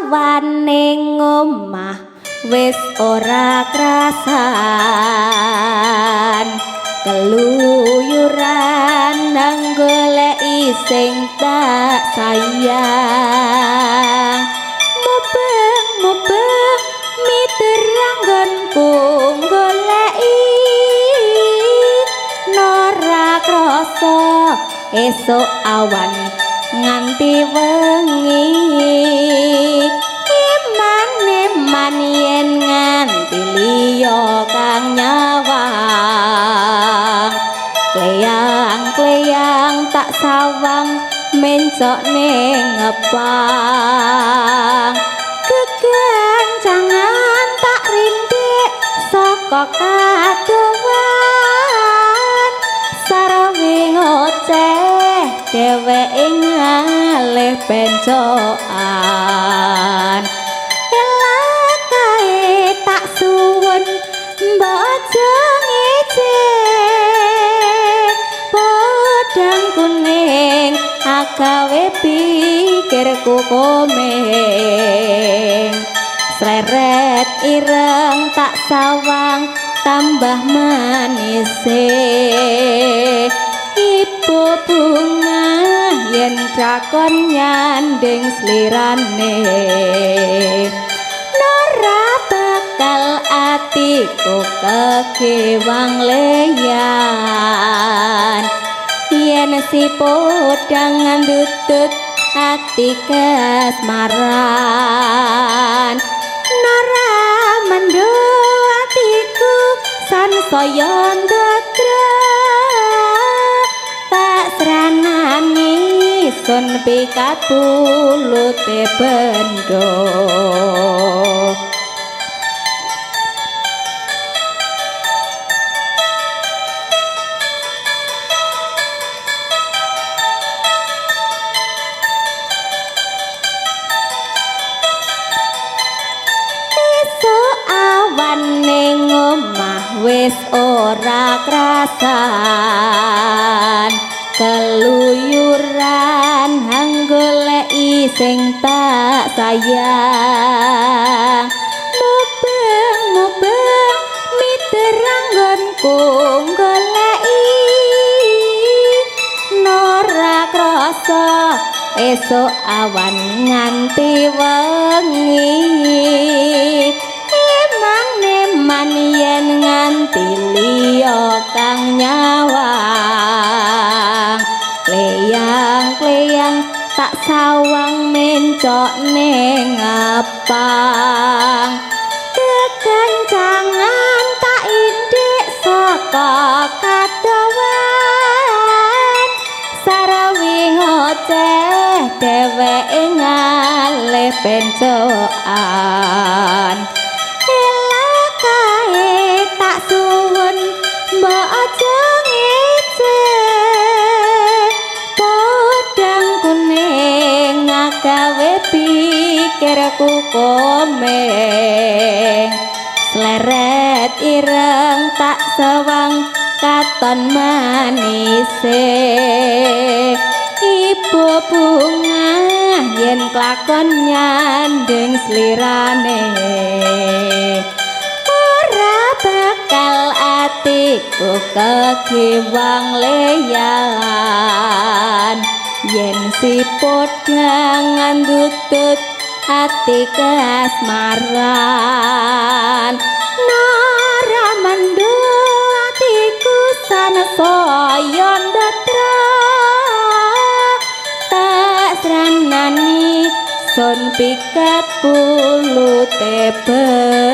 Awan ning omah wis ora krasan, keluyuran nang goleki sing tak sayang. Mubeng-mubeng miter anggonku goleki, ora krasa esuk awan nganti wengi. Eman-eman yen nganti liya kang nyawang, kleyang-kleyang tak sawang mencok ning ngepang. Kegancangan tak rindik saka kadowan, sarwe ngoceh dheweke ngalih bencokan. Elak kae tak suwun mbok aja ngece, podang kuning agawe pikirku komeng. Sreret ireng tak sawang tambah manise, ibu bunga yen cakon nyanding slirane. Ora bakal atiku kekewang leyan, yen si podang ngandutut ati kasmaran. Nora mendho atiku sansaya ndadra, tak sranani sun pikat pulute bendo. Esuk awan ning omah wis ora krasan, keluyuran hang goleki sing tak sayang. Mubeng-mubeng miter anggonku goleki, ora krasa esuk awan nganti wengi. Eman-eman yen nganti liya kang nyawang, kleyang-kleyang tak sawang mencok ning ngepang. Kegancangan tak indik saka kadowan, sarawi ngoceh dheweke ngalih bencokan. Elak kae tak suwun mbok aja ngece, podang kuning agawe pikirku komeng. Sleret ireng tak sawang katon manise, ibu bunga yen klakon nyanding slirane. Ora bakal atiku kegiwang leyan, yen si podang ngandutut ati kasmaran. Nara mendho atiku sansaya ndadra, tak sranani sun pikat pulute bendo.